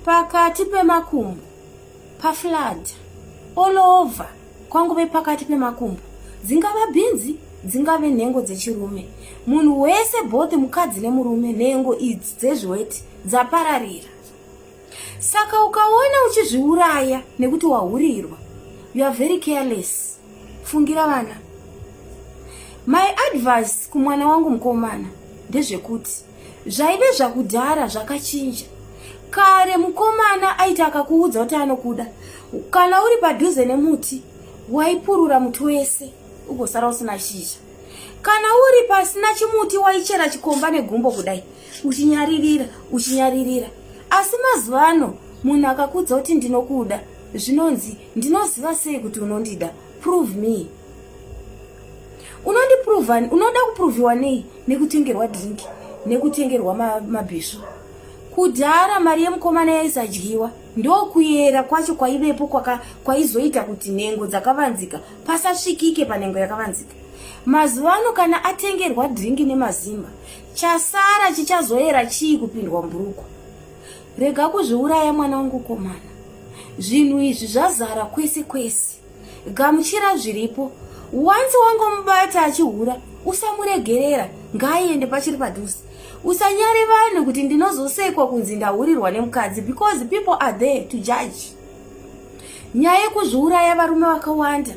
Pakati pemakumbo paflood all over, kwangove pakati pemakumbo, dzingava bhinzi, dzingave nhengo dzechirume, munhu wese, both mukadzi nemurume, nhengo idzi dzezviweti dzapararira. Saka ukaona uchizviuraya nekuti wahurirwa, you are very careless. Fungira vana. My advice kumwana wangu mukomana ndezvekuti zvaive zvakudhara zvakachinja. Kare mukomana aiti akakuudza kuti anokuda, kana uri padhuze nemuti waipurura muti wese ugosara usina shizha. Kana uri pasina chimuti waichera chikomba negumbo kudai, uchinyaririra, uchinyaririra. Asi mazuva ano munhu akakuudza kuti ndinokuda, zvinonzi ndinoziva sei kuti unondida? Prove me. Unondiprova, unoda kuproviwa nei? Nekutengerwa drink, nekutengerwa mabhisvo. Kudhara mari yemukomana yaisadyiwa, ndokuyera kwacho kwaivepo kwaizoita kuti nhengo dzakavanzika pasasvikike panhengo yakavanzika. Mazuva ano kana atengerwa drink nemazimba, chasara chichazoyera chii kupindwa mburukwa? Rega kuzviuraya mwana wangu komana. Zvinhu izvi zvazara kwese kwese. Gamuchira zviripo. Once wangomubata achihura, usamuregerera, ngaaende pachiri padhuze. Usanyare vanhu kuti ndinozosekwa kunzi ndahurirwa nemukadzi, because people are there to judge. Nyaya yekuzviuraya, varume vakawanda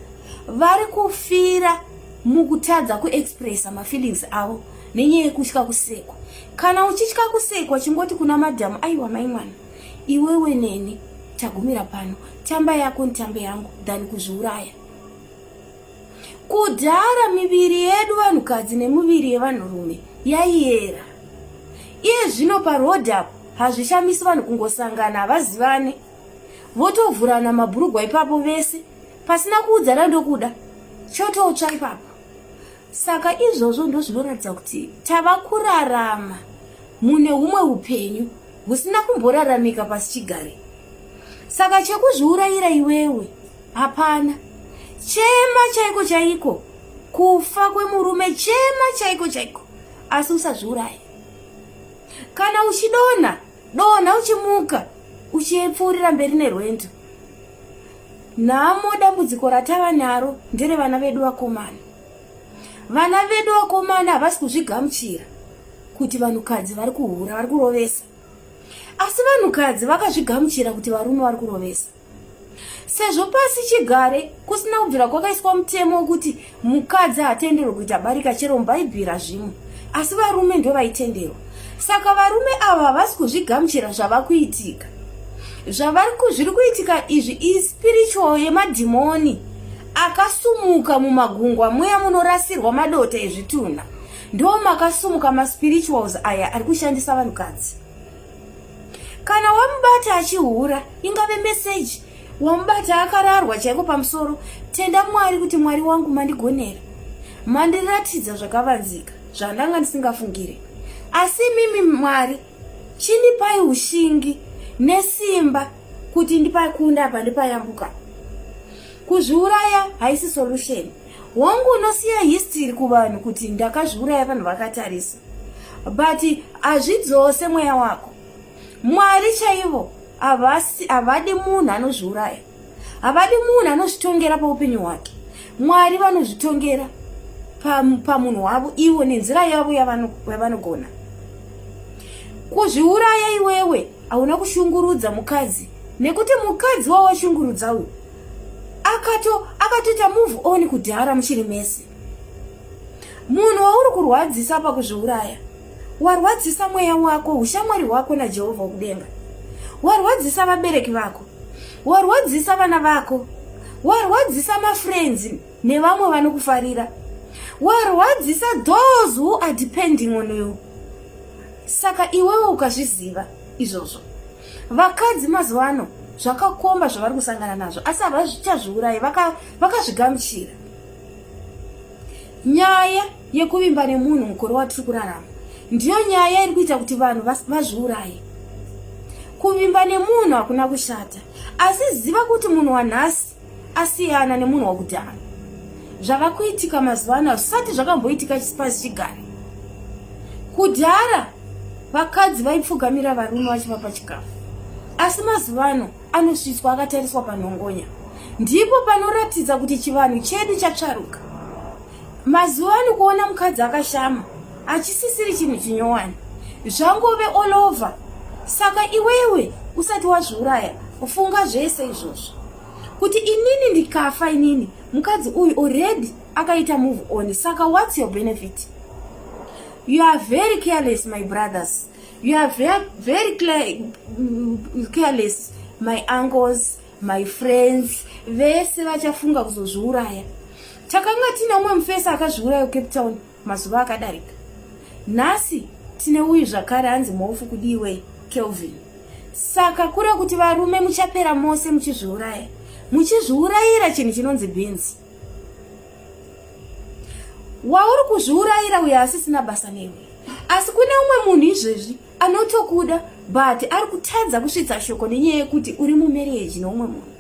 vari kufira mukutadza kuexpressa mafeelings avo nenyaya yekutya kusekwa. Kana uchitya kusekwa, chingoti kuna madhamu, aiwa mai mwana, iwewe neni tagumira pano, tamba yako nitambe yangu, than kuzviuraya. Kudhara miviri yedu vanhukadzi nemiviri yevanhurume yaiyera. Iye zvino paroad apo hazvishamisi vanhu kungosangana havazivane, votovhurana mabhurugwa ipapo vese pasina kuudzana ndokuda, chototsva ipapo. Saka izvozvo ndozvinoratidza kuti tava kurarama mune humwe upenyu husina kumboraramika pasi chigare. Saka chekuzviurayira iwewe hapana. Chema chaiko chaiko kufa kwemurume, chema chaiko chaiko, asi usazviuraye. Kana uchidonha, donha uchimuka, uchipfuurira mberi nerwendo. Nhamo, dambudziko ratava naro nderevana vedu vakomana. Vana vedu vakomana havasi kuzvigamuchira kuti vanhukadzi vari kuhura, vari kurovesa, asi vanhukadzi vakazvigamuchira kuti varume vari kurovesa. Sezvo pasi chigare kusina kubvira kwakaiswa mutemo wekuti mukadzi haatenderwe kuita barika, chero mubhaibheri hazvimo, asi varume ndo vaitenderwa. Saka varume ava havasi kuzvigamuchira zvava kuitika. Zviri kuitika izvi ispiritual yemadhimoni akasumuka mumagungwa muya munorasirwa madota ezvitunha. Ndo makasumuka maspirituals aya ari kushandisa vanhukadzi. Kana wamubata achihura, ingave meseji, wamubata akararwa chaiko pamusoro, tenda Mwari kuti Mwari wangu mandigonera, mandiratidza zvakavanzika zvandanga ndisingafungire. Asi imimi Mwari, chindipai ushingi nesimba kuti ndipakunda apa ndipayambuka. Kuzviuraya haisi solution. Hongu, unosiya history kuvanhu kuti ndakazviuraya, vanhu vakatarisa, but hazvidzose mweya wako. Mwari chaivo havadi munhu anozviuraya, havadi munhu anozvitongera paupenyu hwake. Mwari vanozvitongera pamunhu wavo ivo nenzira yavo yavanogona. Kuzviuraya iwewe hauna kushungurudza mukadzi, nekuti mukadzi wawashungurudza uyu akatoita move on kudhara muchiri mese. Munhu wauri kurwadzisa pakuzviuraya, warwadzisa mweya wako, ushamwari hwako naJehovha wekudenga, warwadzisa vabereki vako, warwadzisa vana vako, warwadzisa mafriends nevamwe vanokufarira, warwadzisa those who are depending on you. Saka iwewe ukazviziva izvozvo, vakadzi mazuva ano zvakakomba zvavari kusangana nazvo, asi havazvichazviurayi, vakazvigamuchira. Nyaya yekuvimba nemunhu mukore watiri kurarama ndiyo nyaya iri kuita kuti vanhu vazviuraye. Kuvimba nemunhu hakuna kushata, asi ziva kuti munhu wanhasi asiyana nemunhu wakudhara. Zvava kuitika mazuva ano hazvisati zvakamboitika pasi chigare. Kudhara vakadzi vaipfugamira varume vachivapa chikafu. Asi mazuva ano anosvitswa akatariswa panhongonya. Ndipo panoratidza kuti chivanhu chedu chatsvaruka. Mazuva ano kuona mukadzi akashama hachisisiri chinhu chinyowani. Zvangove all over. Saka iwewe usati wazviuraya funga zvese izvozvo. Kuti inini ndikafa inini mukadzi uyu already akaita move on saka what's your benefit? You are very careless my brothers. You are very, very careless my uncles, my friends vese vachafunga kuzozviuraya. Takanga tine umwe mufesi akazviuraya kuCape Town mazuva akadarika. Nhasi tine uyu zvakare hanzi mhofu kudiwe Kelvin. Saka kure kuti varume muchapera mose muchizviuraya. Muchizviurayira chinhu chinonzi bhinzi. Wauri kuzviurayira uyo asisina basa newe. Asi kune umwe munhu izvezvi anotokuda but ari kutadza kusvitsa shoko nenyaya yekuti uri mumarriage neumwe munhu.